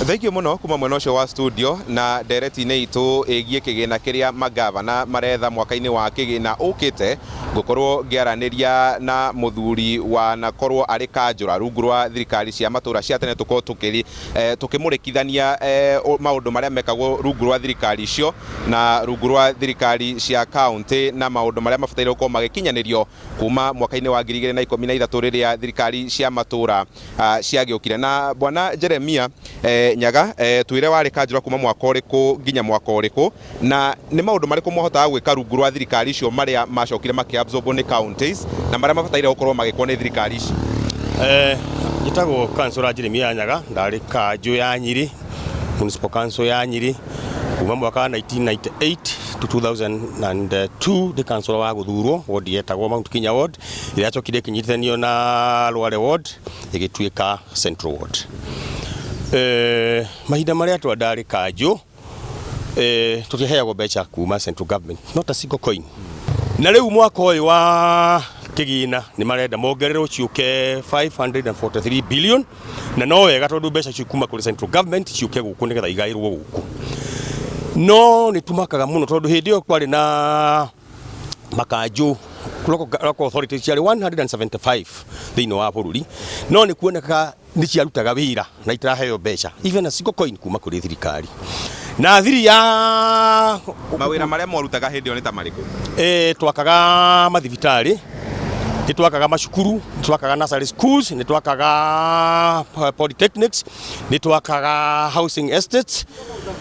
Thank you muno kuma mwena ũcio wa studio na ndereti-inĩ itũ ĩgiĩ kĩgĩna kĩrĩa magavana maretha mwaka-inĩ wa kĩgĩna ũkĩte. Ngũkorwo ngĩaranĩria na mũthuri wanakorwo arĩ kanjũra rungu rwa thirikari cia matũra cia tene, tũkorwo tũkĩmũrĩkithania maũndũ marĩa mekagwo rungu rwa thirikari icio na rungu rwa thirikari cia kaunti, na maũndũ marĩa mabataire gũkorwo magĩkinyanĩrio kuma mwaka-inĩ wa 2013 rĩrĩa thirikari cia matũra ciagĩũkire. Na bwana Jeremia Nyaga, twĩre warĩ kanjũra kuma mwaka ũrĩkũ nginya mwaka ũrĩkũ, na nĩ maũndũ marĩkũ mwahotaga gwĩka rungu rwa thirikari icio marĩa macokire makĩabsorbwo nĩ counties na marĩa mabataire gũkorwo magĩkwo nĩ thirikari ici? Njĩtagwo Councillor Jeremia Nyaga, ndarĩ kanjũ ya Nyiri, Municipal Council ya Nyiri kuma mwaka wa 1998 to 2002, ndĩ councillor wa gũthurwo ward yetagwo Mount Kenya Ward, ĩrĩa yacokire ĩkĩnyitithanio na Rware Ward ĩgĩtuĩka Central Ward. Mahinda marĩa twa ndarĩ kanjũ, tũtiheagwo mbeca kuma central government, not a single coin. Na rĩu mwaka ũyũ wa kĩgĩna nĩ marenda mongererwo ciũke 543 billion, na no wega tondũ mbeca icio kuma kũrĩ central government ciũke gũkũ nĩgetha igaĩrwo gũkũ. No nĩ tumakaga mũno tondũ hĩndĩ ĩyo kwarĩ na makanjũ, local authorities ciarĩ 175 thĩinĩ wa bũrũri, no nĩ kuonekaga nĩ ciarutaga wĩra na itaraheo mbeca even a single coin kuma kũrĩ thirikari na thiri ya. Mawĩra marĩa mwarutaga hĩndĩ ĩyo nĩ ta marĩkũ? Twakaga mathibitarĩ, nĩ twakaga macukuru, nĩ twakaga nursery schools, nĩ twakaga polytechnics, nĩ twakaga housing estates.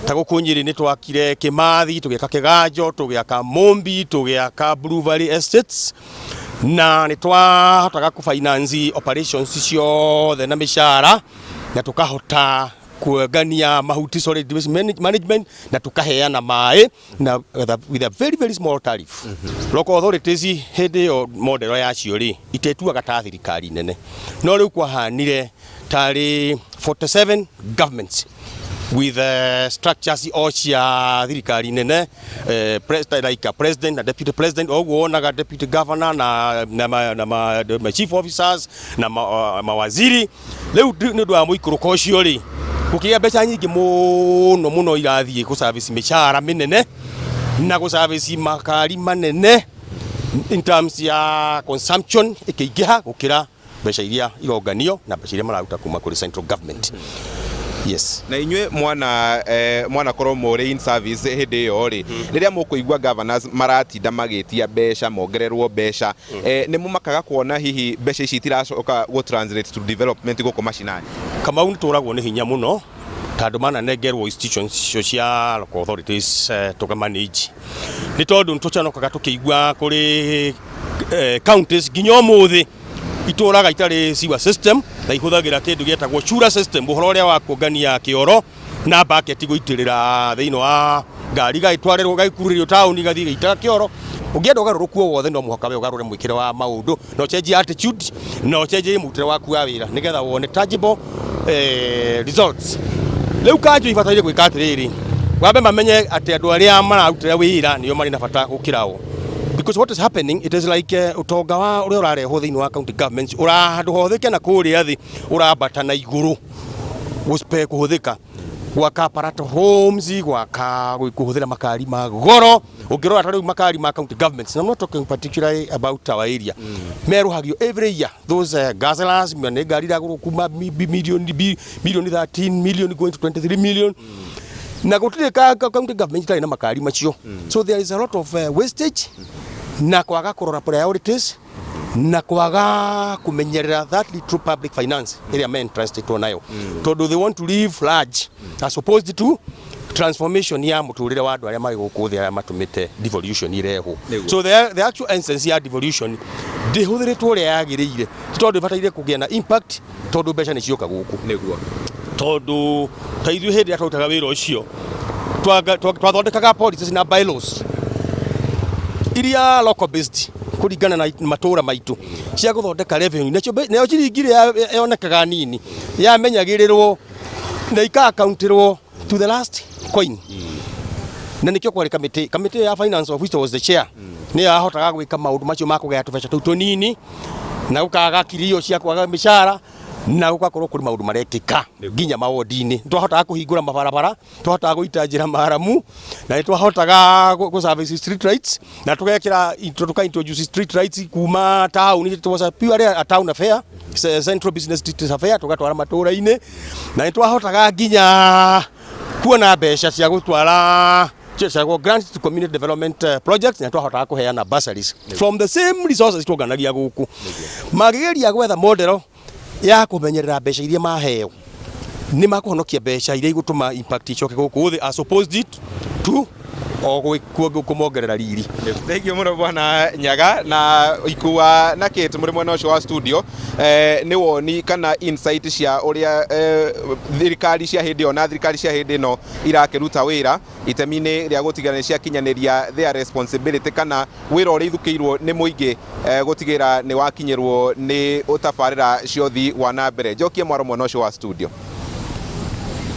Ta gũkũ Nyĩrĩ nĩ twakire Kĩmathi, tũgĩaka Kĩganjo, tũgĩaka Mũmbi, tũgĩaka Blue Valley Estates, na nĩ twahotaga kũ finance operations ciothe na mĩcara, na tũkahota kuongania mahuti, solid waste management, na tukaheana maĩ na with a very very small tariff. Local authorities hĩndĩ ĩyo model yacio rĩ itetuaga ta thirikari nene, no rĩu kwahanire tarĩ 47 governments with structures o cia thirikari nene, like a president na deputy president, o ũguo wonaga deputy governor na ma chief officers na mawaziri. Rĩu nĩ ũndũ wa mũikũrũko ũcio rĩ, gũkĩgĩa mbeca nyingĩ mũno mũno irathiĩ gũ service mĩcara mĩnene na gũ service makari manene in terms ya consumption ĩkĩingĩha gũkĩra mbeca iria ironganio na mbeca iria mararuta kuma kũrĩ central government, yes. Na inyuĩ mwanakorwo mũrĩ in service hĩndĩ ĩyo rĩ, rĩrĩa mũkũigua governors maratinda magĩtia mbeca, mongererwo mbeca, nĩ mũmakaga kuona hihi mbeca ici itiracoka gũ translate to development gũkũ macinani? Kamau, nĩ tũragwo nĩ hinya mũno tondũ mananengerwo institutions icio cia local authorities tũka manage, nĩ tondũ nĩ tũconokaga tũkĩigua kũrĩ counties nginya ũmũthĩ itũraga itarĩ sewer system na ihũthagĩra kĩndũ gĩetagwo chura system, ũhoro ũrĩa wa kuongania kĩoro na bucket gũitĩrĩra thĩinĩ wa ngari, gagĩtwarĩrwo, gagĩkururĩrio taũni, gathiĩ gĩitaga kĩoro. Ũngĩenda ũgarũrũku o wothe, no mũhaka we ũgarũre mwĩkĩre wa maũndũ na ũcenjie attitude na ũcenjie mũrutĩre waku wa wĩra nĩgetha wone tangible results. Rĩu kanjũ ibataire gwĩka atĩrĩrĩ, wambe mamenye atĩ andũ arĩa mararutĩra wĩra nĩo marĩ na bata gũkĩra o, because what is happening, it is like ũtonga wa ũrĩa ũrarehwo thĩinĩ wa county governments ũra handũ hothĩke na kũrĩa thĩ ũrambata na igũrũ gũspe kũhũthĩka gwaka parato homes, gwaka, kũhũthĩra makari ma goro. Ũngĩrora ta rĩu makari ma county governments, and I'm not talking particularly about our area, merũhagio every year, those guzzlers, nĩ ngari iragũrwo kuma milioni 13 million going to 23 million, na gũtirĩ county government itarĩ na makari macio. So there is a lot of wastage na kwaga kũrora priorities na kwaga kumenyerera that little public finance ĩrĩa me entrustetwo nayo, tondũ they want to live large as opposed to transformation ya mũtũrĩre wa andũ arĩa marĩ gũkũ thĩ arĩa matũmĩte devolution irehwo. So the actual essence ya devolution ndĩhũthĩrĩtwo ũrĩa yagĩrĩire, ti tondũ ĩbataire kũgĩa na impact, tondũ mbeca nĩ cioka gũkũ. Tondũ ta ithuĩ hĩndĩ ĩrĩa twarutaga wĩra ũcio, twathondekaga policies na bylaws iria local based kũringana na matũra maitũ cia gũthondeka revenue, nacio nayo ciringi ĩrĩa yonekaga nini yamenyagĩrĩrwo na ika-accountĩrwo to the last coin. Na nĩkĩo kwarĩ kamĩtĩ ya finance, of which I was the chair, nĩyo yahotaga gwĩka maũndũ macio ma kũgaya tũbeca tũu tũnini na gũkaga kirio cia kwaga mĩcara. Na gũgakorwo kũrĩ maũndũ marekĩka nginya mawodi-inĩ. Nĩ twahotaga kũhingũra mabarabara, twahotaga gũita njĩra maramu, na nĩ twahotaga gũ service street lights, na tũgekĩra tũka introduce street lights kuma taũni. It was a purely a town affair, central business district affair, tũgatwara matũra-inĩ. Na nĩ twahotaga nginya kuona mbeca cia gũtwara ciagwo grant to community development projects, na twahotaga kũheana bursaries from the same resources tuonganagia gũkũ. Mangĩgeria gwetha model ya kũmenyerera mbeca iria maheo, nĩ makũhonokia mbeca iria igũtũma impact icoke gũkũ thĩ, as opposed to o kũmongerera riri. Thank you mũno, bwana Nyaga na ikua na Kate mũrĩ mwena ũcio wa studio. Nĩ woni kana insight cia ũrĩa thirikari cia hĩndĩ ĩyo na thirikari cia hĩndĩ ĩno irakĩruta wĩra itemi-inĩ rĩa gũtigĩrĩra nĩ ciakinyanĩria their responsibility, kana wĩra ũrĩa ithukĩirwo nĩ mũingĩ, gũtigĩrĩra nĩ wakinyĩrwo nĩ ũtabarĩra cia ũthii wa na mbere. Njokie mwaro mwena ũcio wa studio.